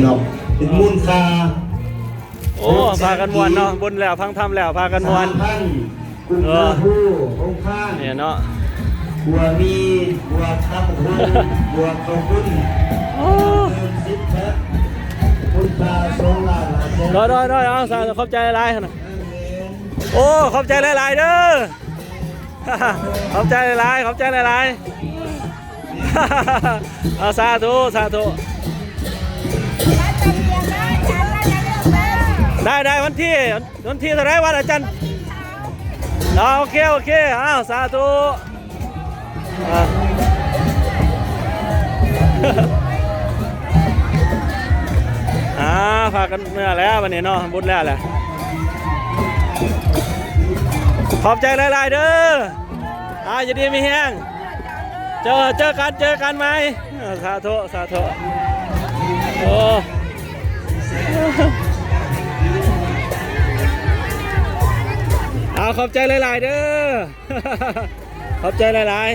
ເນາະ ເປັນມູນຄ່າ ໂອ້ ພາກັນມ່ວນເນາະ ບຸນແລ້ວ ຟັງທຳແລ້ວ ພາກັນມ່ວນ ສາມພັນ ກຸມພາ ເອີ ໂຮງຄານ ນີ້ເນາະ ບົວມີ ບົວຕຳບັກຫຸ່ງ ບົວເຂົ້າປຸ້ນ ໂອ້ ເງິນສິບແພັກ ມູນຄ່າສອງລ້ານຫ້າແສນ ໂດຍໆໆ ເອົາ ສາທຸ ຂອບໃຈຫຼາຍໆ ນະ ໂອ້ ຂອບໃຈຫຼາຍໆ ເດີ ຂອບໃຈຫຼາຍໆ ຂອບໃຈຫຼາຍໆ ເອົາ ສາທຸ ສາທຸ ໄດ້ໆ ວັນທີ ວັນທີເທົ່າໃດ ວັນອາຈັນ ອ່າ ໂອເຄ ໂອເຄ ເອົາ ສາທຸ ອ່າ ອ່າ ພາກັນເມືອແລ້ວບັດນີ້ເນາະ ບຸນແລ້ວແຫຼະ ຂອບໃຈຫຼາຍໆ ເດີ ອ່າ ຢູ່ດີມີແຮງ ເຈີ ເຈີກັນ ເຈີກັນໃໝ່ ເອີ ສາທຸ ສາທຸ ໂອ້ ເອົາ ຂອບໃຈຫຼາຍໆ ເດີ ຂອບໃຈຫຼາຍ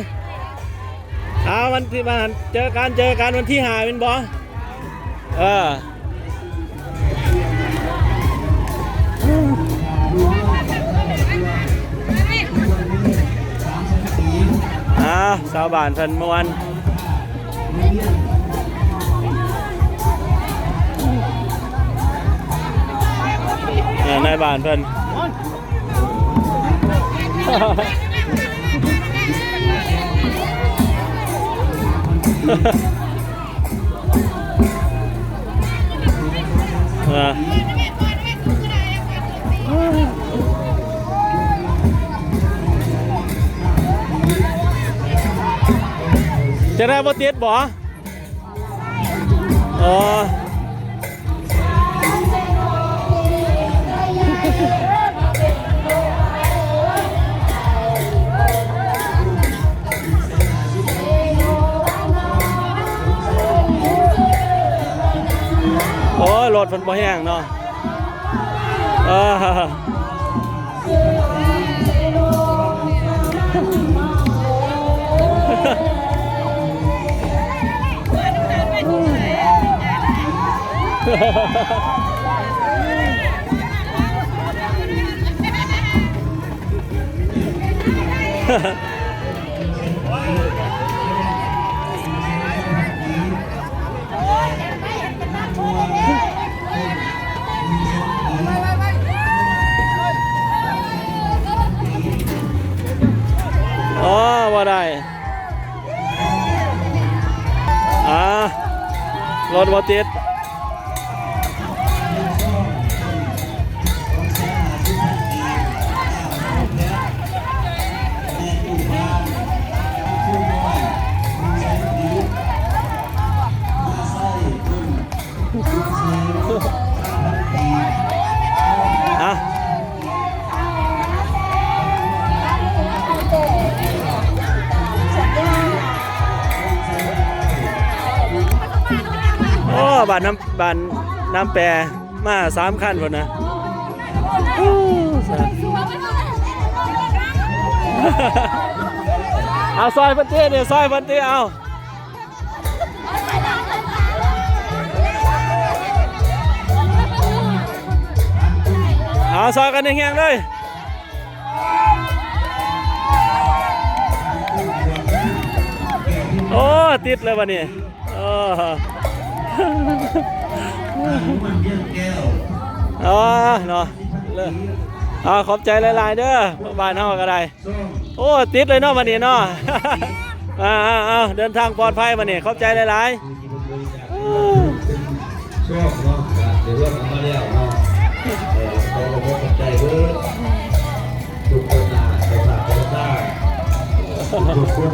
ໆ ເອົາ ວັນທີ ມາເຈີກັນ ເຈີກັນວັນທີຫ້າແມ່ນບໍ່? ເອີ ອ້າວ ຊາວບ້ານເພິ່ນມ່ວນ ເອີ ນາຍບ້ານເພິ່ນ ຈະໄດ້ບໍ່ຕິດບໍ່? ອໍ ໂອ້ຍ ລົດເພິ່ນບໍ່ແຮງເນາະ ເອີ. ອໍ ບໍ່ໄດ້ ອ່າ ລົດບໍ່ຕິດ. ອ່ະ ໂອ້ ບ້ານນ້ຳ ບ້ານນ້ຳແປ ມາສາມຄັນພຸ້ນນະ. ເອົາ ຊ່ອຍເພິ່ນຕິເດ້ ຊ່ອຍເພິ່ນຕິ ເອົາ ເອົາ ຊ່ອຍກັນແຮງໆເລີຍ. ໂອ້ ຕິດເລີຍບັດນີ້. ເອີ ເອີ ເນາະ ເລີຍ ເອົາ ຂອບໃຈຫຼາຍໆເດີ ບ້ານເຮົາກໍໄດ້. ໂອ້ ຕິດເລີຍເນາະ ບັດນີ້ເນາະ. ເອົາໆ ເດີນທາງປອດໄພບັດນີ້ ຂອບໃຈຫຼາຍໆ. ຊອບເນາະ ກະຖືວ່າທຳມາແລ້ວເນາະ. ເອີ ຂໍຂອບໃຈເບີດທຸກຄົນນະ ເຈົ້າພາບເຈົ້າທ່ານທຸກຄົນ.